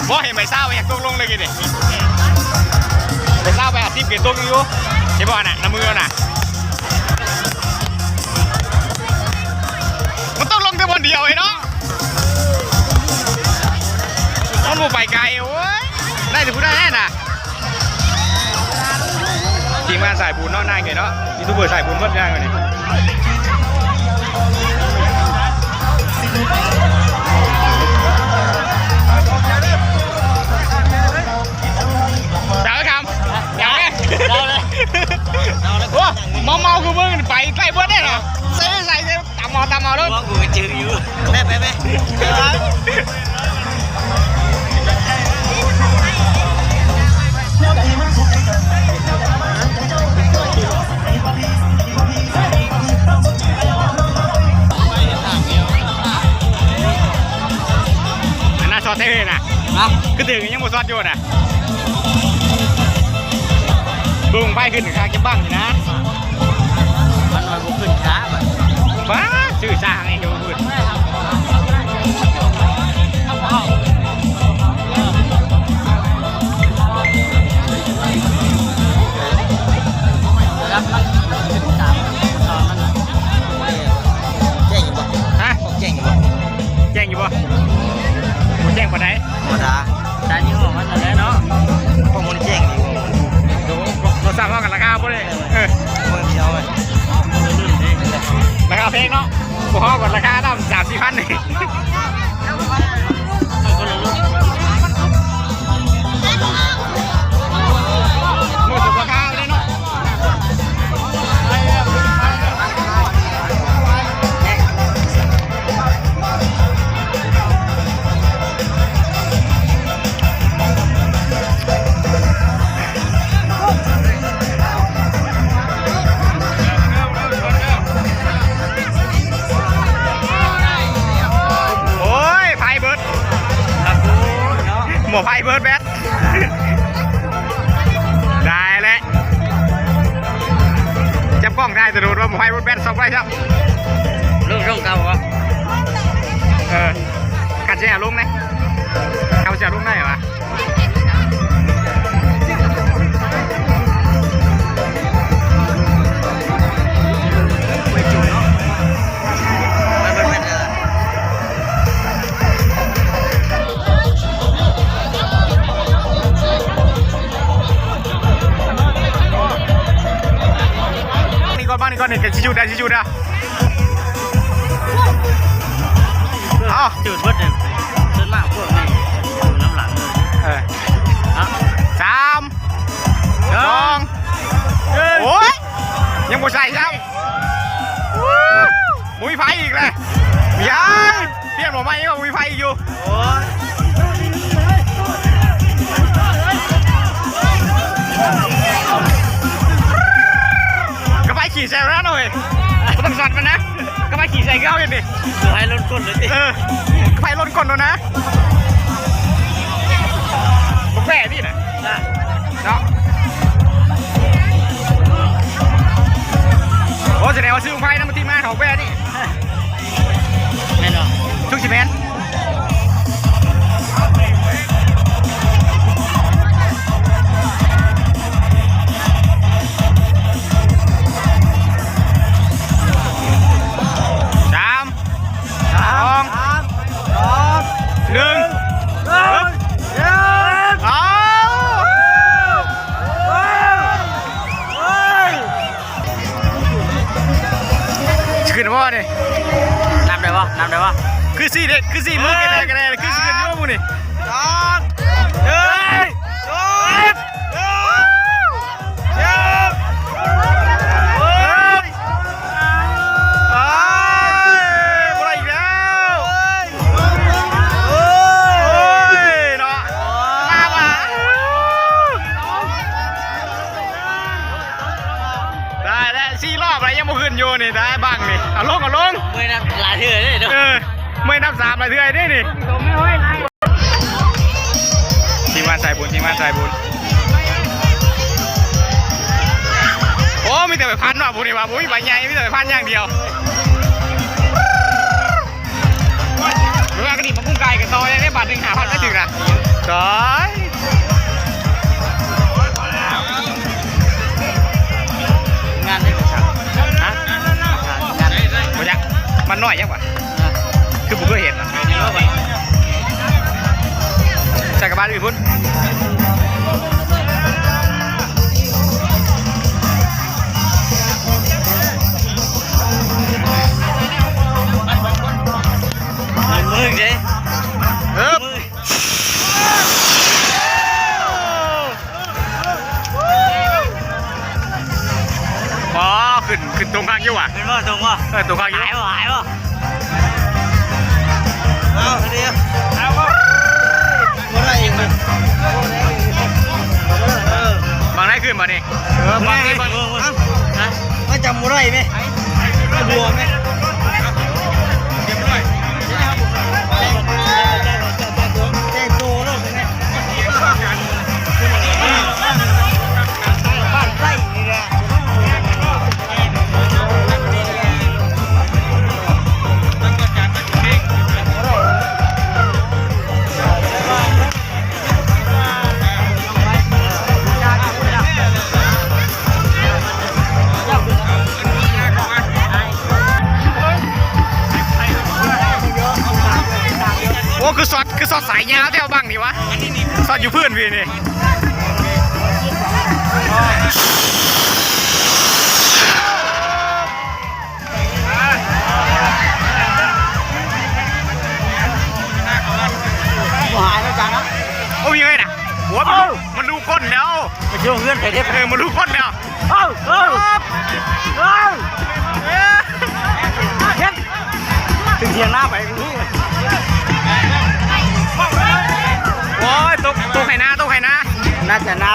ບໍ່ເຫັນໃບຊາວ ຢາກຕົກລົງເລີຍນີ້ ໃບຊາວ ໃບຫ້າສິບ ກໍຕົກຢູ່ ເຫັນບໍ່ນະ ນຳມືນະ ມັນຕົກລົງແຕ່ບ່ອນດຽວເອງເນາະ ມັນບໍ່ໄປໄກ ໂອ້ຍ ໄດ້ແຕ່ຜູ້ໃດແນ່ນະ. ທີມງານສາຍບຸນເນາະ ນາງເອີຍເນາະ ຢູທູບເບີສາຍບຸນໝົດນາງເອີຍນີ້ ເຈົ້າຄຳ ເຈົ້າເດ້ ເຈົ້າເດ້ ໂອ້ ເມົາໆຄືມຶງໄປໄກເບິດເດ້ເນາະ ໃສ່ ໃສ່ ຕຳເອົາ ຕຳເອົາເດີ້ ກູກໍຈື່ຢູ່ ໄປ ໄປ ໄປ ອັນນັ້ນຊອດແທ້ເລີຍນະ ຮະ ຄືຖືກ ຍັງບໍ່ຊອດຢູ່ນະ ເບິ່ງໄປຂຶ້ນຄາເກັບບັ້ງນີ້ນະ ມັນວ່າບໍ່ຂຶ້ນຊ້າບັດ ວ້າ ຊື່ຊ້າໃຫ້ຢູ່ພຸ້ນ ແຈ້ງຢູ່ບໍ່? ຮະ? ແຈ້ງຢູ່ບໍ່? ແຈ້ງຢູ່ບໍ່? ບໍ່ແຈ້ງປານໃດ ທຳມະດາ ຕາມຍີ່ຫໍ້ມັນນັ້ນແຫຼະເນາະ ພວກມັນແຈ້ງດີ ໂທລະສັບເຮົາກັນລາຄາບໍ່ໄດ້ ເອີ ເບິ່ງເອົາໄວ້ ລາຄາແພງເນາະ ພວກເຮົາກັນລາຄາດຳ ສາມສີ່ພັນນີ້ ມື້ສຸດລາຄາເລີຍເນາະ. ໂອ້ຍ ໄພເບິດ ໝໍໄພເບິດແບດ ໄດ້ແຫຼະ ຈັບກ້ອງໄດ້ຕະໂດດວ່າໝໍໄພເບິດແບດ ຊອກໄວ້ຊະ ລົງຊ່ອງເກົ່າບໍ່? ເອີ ຄັນຊິເອົາລົງເດ້ ເຂົາຊິເອົາລົງໄດ້ຫວາ? ນີ້ກ່ອນ ມານີ້ກ່ອນ ນີ້ກໍຊິຢຸດໄດ້ ຊິຢຸດນະ. ເອົາ ຈືດເບິດນີ້ ສ່ວນມາກພວກນີ້ຢູ່ນຳຫຼັງເລີຍ ເອີ ເນາະ ສາມ ສອງ ໜຶ່ງ ໂອ້ຍ ຍັງບໍ່ໃສ່ຊ້ຳ ບໍ່ມີໃຜອີກແຫຼະ ຍັງ ປ່ຽນໝໍໃໝ່ກໍບໍ່ມີໃຜອີກຢູ່ ໂອ້ຍ ກໍໄປຂີ່ແຊວນັ້ນເວີຍ ບໍ່ຕ້ອງຊັດມັນນະ ກໍໄປຂີ່ໃສ່ເຂົາເຮັດນີ້ ໃຫ້ລົນກົ້ນເລີຍຕິ ເອີ ໃຫ້ລົນກົ້ນໂລດນະ ແບບນີ້ນະ ເນາະ ໂອ້ ສະແດງວ່າຊື້ໄຟນຳທີ່ມາເຂົາແບບນີ້ ແມ່ນບໍ່? ຄືຊິແມ່ນ ສາມ ສາມ ສອງ ສາມ ສອງ ໜຶ່ງ ເອີ ເອີ ເອົາ ໂອ້ຍ ຊິຂຶ້ນບໍ່ນີ້? ນັບໄດ້ບໍ່? ນັບໄດ້ບໍ່? ຄືຊິເດ້ ຄືຊິມື້ກັນແດ່ ຄືຊິຂຶ້ນຢູ່ມື້ນີ້ ສອງ ເອີຍ ສອງ ເອີຍ ບໍ່ໄດ້ອີກແລ້ວ ໂອ້ຍ ເນາະ ມາວ່າ ໄດ້ແລ້ວ ສີ່ຮອບແລ້ວ ຍັງບໍ່ຂຶ້ນຢູ່ນີ້ ໄດ້ບັ້ງນີ້ ເອົາລົງ ເອົາລົງ ເມື່ອຍນັບຫຼາຍເທື່ອເດ້ເນາະ ເອີ ເມື່ອຍນັບສາມຫຼາຍເທື່ອເດ້ນີ້ ທີມງານສາຍບຸນ ທີມງານສາຍບຸນ ໂອ້ ມີແຕ່ໃບພັດເນາະ ພວກນີ້ວ່າ ບໍ່ມີໃບໃຫຍ່ ມີແຕ່ໃບພັດຢ່າງດຽວ ເວລາກະດິບມາກຸ້ງໄກ່ກັນຕໍ່ ໄດ້ບາດໜຶ່ງ ຫ້າພັນ ໄດ້ຖືກນະ. ຕາຍ ງານໄດ້ບໍ່? ຮະ? ງານ ບໍ່ຈັກ ມັນນ້ອຍຈັງຫວາ? ຄືບໍ່ເຄີຍເຫັນ ໃສ່ກັບບ້ານອື່ນພຸ້ນ. ເອີ ອໍ ຂຶ້ນ ຂຶ້ນຕົງຄັກຢູ່ຫວາ? ເປັນບໍ່ຕົງບໍ່? ເອີ ຕົງຄັກຢູ່. ຫາຍບໍ່? ຫາຍບໍ່? ເອົາ ເອົາບໍ່? ບໍ່ໄດ້ອີກມັນ ເອີ ບັງໄດ້ຂຶ້ນບໍ່ນີ້? ເອີ ບັງນີ້ ບັງນີ້ ຮະ? ມັນຈຳບໍ່ໄດ້ແມະ ຫົວແມະ ແຕ່ງໂຕໂລດແມະ ບ້ານໃຕ້ນີ້ແຫຼະ. ໂອ້ ຄືຊັອດ ຄືຊັອດສາຍຍາວແທ້ບັ້ງນີ້ຫວາ? ຊັອດຢູ່ພື້ນພີ້ນີ້. ບໍ່ຫາຍແລ້ວຈານນະ. ໂອ້ຍ ເອີຍນະ ຫົວມັນ ເອົ້າ ມັນຮູ້ກົ້ນແລ້ວ ໄປເຊື່ອເຮືອນໄປເດ້. ເອີ ມັນຮູ້ກົ້ນແລ້ວ. ເອົ້າ ເອົ້າ ເອົ້າ ເຮັດ ເຖິງຖຽງນາໄປ ໂອ້ຍ ຕົກ ຕົກໄຮ່ນາ ຕົກໄຮ່ນາ ໜ້າຈະນາ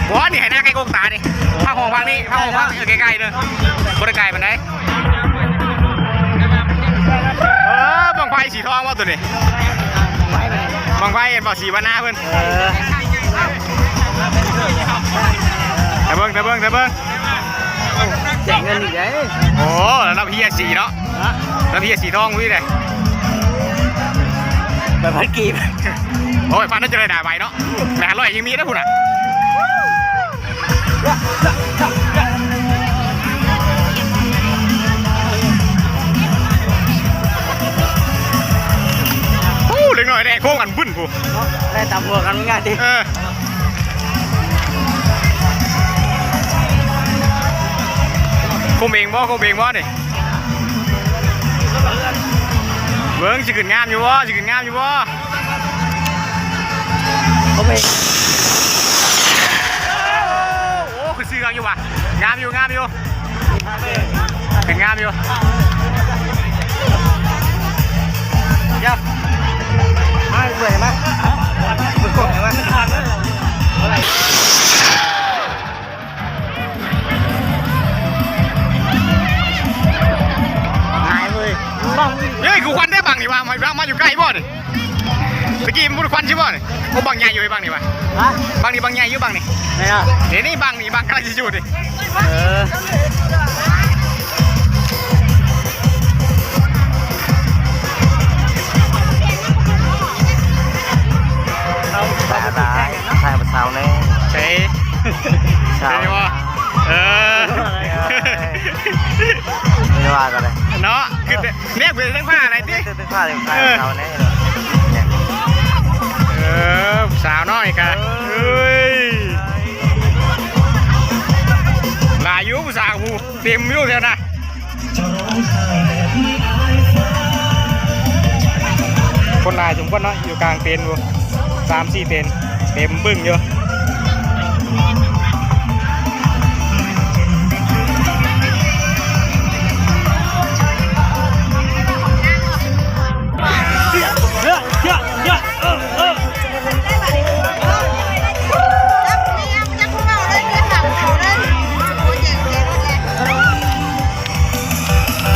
ບໍ່ ນີ້ໄຮ່ນາໃກ້ກົກຕານີ້ ພາກຫ້ອງພາກນີ້ ພາກຫ້ອງພາກນີ້ ເອີ ໃກ້ໆເດີ ບໍ່ໄດ້ໄກປານໃດ. ເອີ ບັ້ງໄຟສີທອງບໍ່ໂຕນີ້? ບັ້ງໄຟເຫັນບໍ່ ສີວັນນາເພິ່ນ. ເອີ ຖ້າເບິ່ງ ຖ້າເບິ່ງ ຖ້າເບິ່ງ ແຈກເງິນອີກເດ້. ໂອ້ ລະດັບເຮຍສີເນາະ ຮະ ລະດັບເຮຍສີທອງຢູ່ເດ້. ແປດພັນກີບ. ໂອ້ຍ ພັນໜຶ່ງຈະໄດ້ຫຼາຍໃບເນາະ ແປດຮ້ອຍຍັງມີເດ້ພຸ້ນນະ. ໂອ້ ເດັກນ້ອຍແດ່ໂຄ້ງກັນບຶ້ນພຸ້ນ ເນາະ ໄດ້ຕຳຫົວກັນງ່າຍຕິ. ເອີ ຄົມເອງບໍ່ ຄົມເອງບໍ່ນີ້? ເບິ່ງ ຊິຂຶ້ນງາມຢູ່ບໍ່ ຊິຂຶ້ນງາມຢູ່ບໍ່? ໂອ້ ຄືຊື່ຄັກຢູ່ຫວາ? ງາມຢູ່ ງາມຢູ່ ຂຶ້ນງາມຢູ່. ດຽວ ມາເບິ່ງມາ ເບິ່ງກ້ອງມາ. ຫາຍເວີຍ ເຮີ້ຍ ຄືຄວັນແທ້ບັ້ງນີ້ຫວາ? ມາ ມາຢູ່ໃກ້ບໍ່ນີ້? ຕະກີ້ມັນບໍ່ໄດ້ຄວັນຊິບໍ່ນີ້? ໂອ້ ບັ້ງໃຫຍ່ຢູ່ ບັ້ງນີ້ຫວາ? ຮະ? ບັ້ງນີ້ບັ້ງໃຫຍ່ຢູ່ ບັ້ງນີ້ ແມ່ນຫວາ? ນີ້ ນີ້ບັ້ງນີ້ ບັ້ງກຳລັງຊິຈູດນີ້. ເອີ ຕາຍ ຕາຍ ຖ່າຍຜູ້ສາວແດ່. ໃສ? ສາວ ເຫັນບໍ່? ເອີ ເອີ ບໍ່ວ່າກັນເລີຍເນາະ ຄືແນບໄປທາງຟ້າໄດ້ຕິ ເອີ ເອີ ຜູ້ສາວນ້ອຍກະ ເອີຍ ຫຼາຍຢູ່ຜູ້ສາວຜູ້ ເຕັມຢູ່ແຖວນັ້ນ. ຄົນຫຼາຍສົມຄວນເນາະ ຢູ່ກາງເຕັນພຸ້ນ ສາມສີ່ເຕັນ ເຕັມປຶ້ງຢູ່.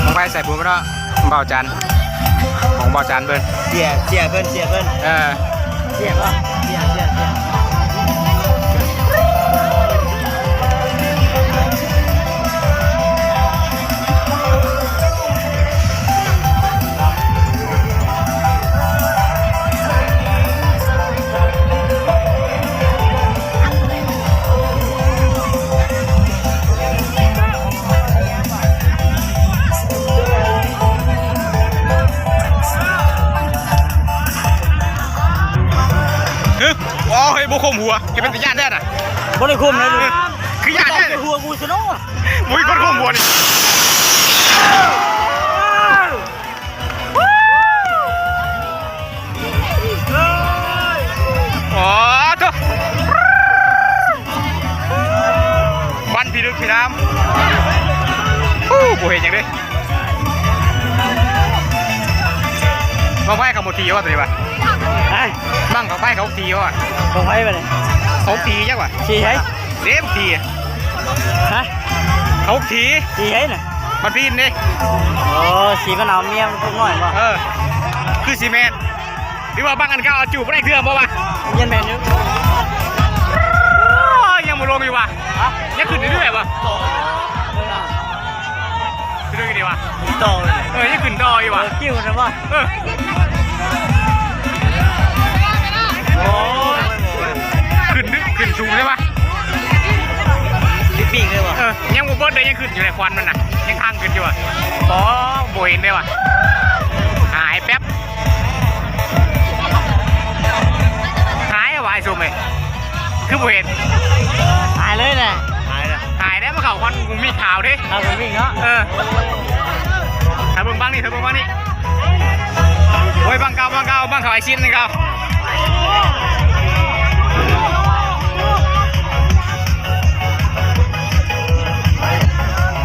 ບັ້ງໄຟໃສ່ປູນເນາະ ບ່າວຈັນ ຂອງບ່າວຈັນເພິ່ນ ເສຍ ເສຍເພິ່ນ ເສຍເພິ່ນ ເອີ ເສຍບໍ່ ເສຍ ເສຍ ເສຍ. ເ ຂົ່ມຫົວ ເຮັດເປັນຕາຢ້ານແທ້ນະ. ບໍ່ໄດ້ຂົ່ມເລີຍ ຄືຢ້ານແທ້ ຫົວກູຊະເນາະ. ບໍ່ມີຄົນຂົ່ມຫົວນີ້. ອໍ ໂທ້ ຄວັນພິລຶກພິນາມ. ໂອ້ ບໍ່ເຫັນຫຍັງເດ້. ບັ້ງໄຟເຂົາບໍ່ຕີວ່າຕົວນີ້ວ່າ. ຮະ? ບັ້ງໄຟເຂົາບໍ່ຕີວ່າ. ບັ້ງໄຟບັດນີ້ ເຂົາຕີຈັກວ່າ. ຕີໃສ? ເດ້ ບໍ່ຕີ. ຮະ? ເຂົາຕີ. ຕີໃສນະ? ມັນປີນເດ້. ໂອ້ ສີມັນເອົາເມຍມັນພວກນ້ອຍບໍ່? ເອີ ຄືຊິແມ່ນ. ຫຼືວ່າບັ້ງອັນເກົ່າເອົາຈູບບໍ່ໄດ້ເທື່ອບໍ່ວະ? ຍັງແມ່ນຢູ່. ໂອ້ຍ ຍັງບໍ່ລົງຢູ່ວະ. ຮະ? ຍັງຂຶ້ນເລື້ອຍໆວະ. ຂຶ້ນເລື້ອຍໆດີວະ. ຕໍ່ເລີຍ. ເອີ ຍັງຂຶ້ນຕໍ່ຢູ່ວະ. ເອີ ຄິວນະບໍ່? ເອີ ໂອ້ ຂຶ້ນດຶກ ຂຶ້ນສູງເລີຍວະ. ປີກເລີຍບໍ່? ເອີ ຍັງບໍ່ເບິດເດ້ ຍັງຂຶ້ນຢູ່ໃນຄວັນມັນນະ ຍັງທາງຂຶ້ນຢູ່ວະ. ບໍ່ ບໍ່ເຫັນເດ້ວະ. ຫາຍແປັບ ຫາຍຫວາຍຊຸມເອີຍ. ຄືບໍ່ເຫັນ? ຫາຍເລີຍແຫຼະ. ຫາຍແລ້ວ ຫາຍແລ້ວ ມາເຂົ້າຄວັນກູມີຂາວເດ້. ເອົາກູມີເນາະ. ເອີ ຖ້າເບິ່ງບັ້ງນີ້ ຖ້າເບິ່ງບັ້ງນີ້. ໂອ້ຍ ບັ້ງເກົ່າ ບັ້ງເກົ່າ ບັ້ງເຂົາໄອຊິນນີ້ເກົ່າ.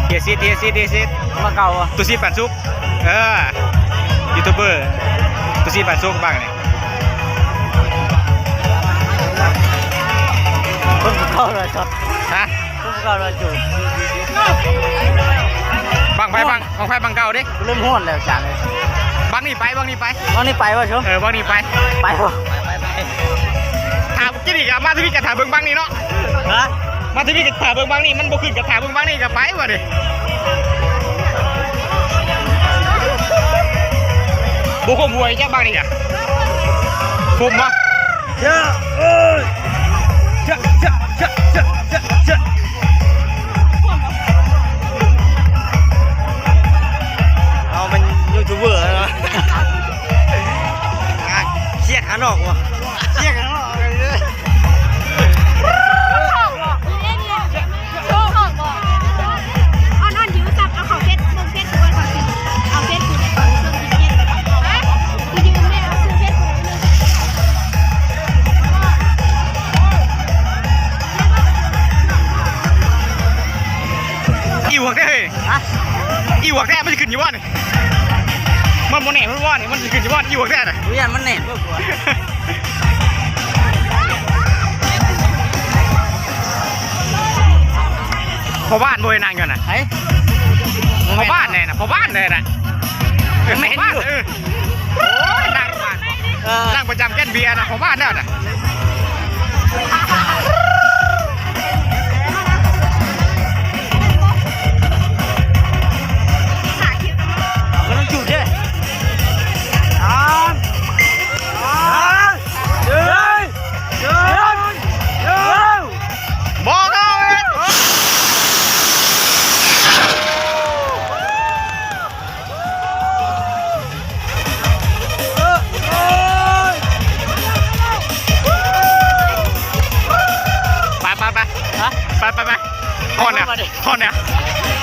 ເຮຍຊິດ ເຮຍຊິດ ເຮຍຊິດ ມາເກົ່າບໍ່? ຕຸສິດ ປັນສຸກ. ເອີ ຢູທູບເບີ ຕຸສິດ ປັນສຸກ ບັ້ງນີ້. ຄົນເກົ່າເລີຍ ຮະ? ເກົ່າລະຈູ. ບັ້ງໄຟ ບັ້ງ ບັ້ງໄຟບັ້ງເກົ່າເດ້. ເລີ່ມຮ້ອນແລ້ວຈານເອີຍ. ບັ້ງນີ້ໄປ ບັ້ງນີ້ໄປ ບັ້ງນີ້ໄປບໍ່ຊຸມ? ເອີ ບັ້ງນີ້ໄປ ໄປບໍ່? ໄປ ໄປ ໄປ. ຖ້າກິນອີກ ມາທຳອິດກະຖ້າເບິ່ງບັ້ງນີ້ເນາະ. ຮະ? ມາທຳອິດກະຖ້າເບິ່ງບັ້ງນີ້ ມັນບໍ່ຂຶ້ນກະຖ້າເບິ່ງບັ້ງນີ້ກະໄປບັດນີ້. ບໍ່ຄົມຫົວຈັກບັ້ງນີ້ກະ ຄົມບໍ່? ເຈົ້າເອີຍ ເຈົ້າ ເຈົ້າ ເຈົ້າ. ເຮົາເປັນຢູທູບເບີແລ້ວເນາະ. ຄຽດຂ້າງນອກບໍ່? ຄຽດຂ້າງນອກເລີຍ. ໂຊກບໍ່? ໂຊກບໍ່? ອ່ອນໆ ຢູ່ ສັບ ເອົາເຂົ້າເຟສ ເບິ່ງເຟສບຸກກ່ອນ ເອົາເຟສບຸກກ່ອນ ເຊີນ ໄປ ກູຢືມແມ່ ເອົາຊື່ເຟສບຸກ ອີຫວກແທ້ເຮີ້ຍ. ຮະ? ອີຫວກແທ້ ມັນຊິຂຶ້ນຢູ່ບໍ່ນີ້? ມັນບໍ່ແນ່ ມັນວ່ານີ້ ມັນຊິຂຶ້ນຢູ່ບໍ່ ອີຫວກແທ້ນະ? ກູຢ້ານມັນແນ່ນບໍ່ກວ່າ. ພໍ່ບ້ານບໍ່ໃຫ້ນັ່ງຢູ່ນະ. ໃຜ? ພໍ່ບ້ານແນ່ນະ ພໍ່ບ້ານແນ່ນະ. ເອີ ແມ່ນຢູ່ ພໍ່ບ້ານ ເອີ. ໂອ້ຍ ນັ່ງ ເອີ ນັ່ງປະຈຳແກ້ນເບຍນະ ພໍ່ບ້ານແລ້ວນະ. ມັນຕ້ອງຈູດເດ້. ສາມ ສາມ ສີ່ ສີ່ ສອງ ໜຶ່ງ. ບໍ່ເຂົ້າອີກ. ໄປ ໄປ ໄປ. ຮະ? ໄປ ໄປ ໄປ. ຮອດແລ້ວ ຮອດແລ້ວ.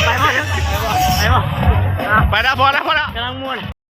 ໄປ ໄປ ໄປ ໄປ. ໄປແລ້ວ ພໍແລ້ວ ພໍແລ້ວ. ກຳລັງມ່ວນ.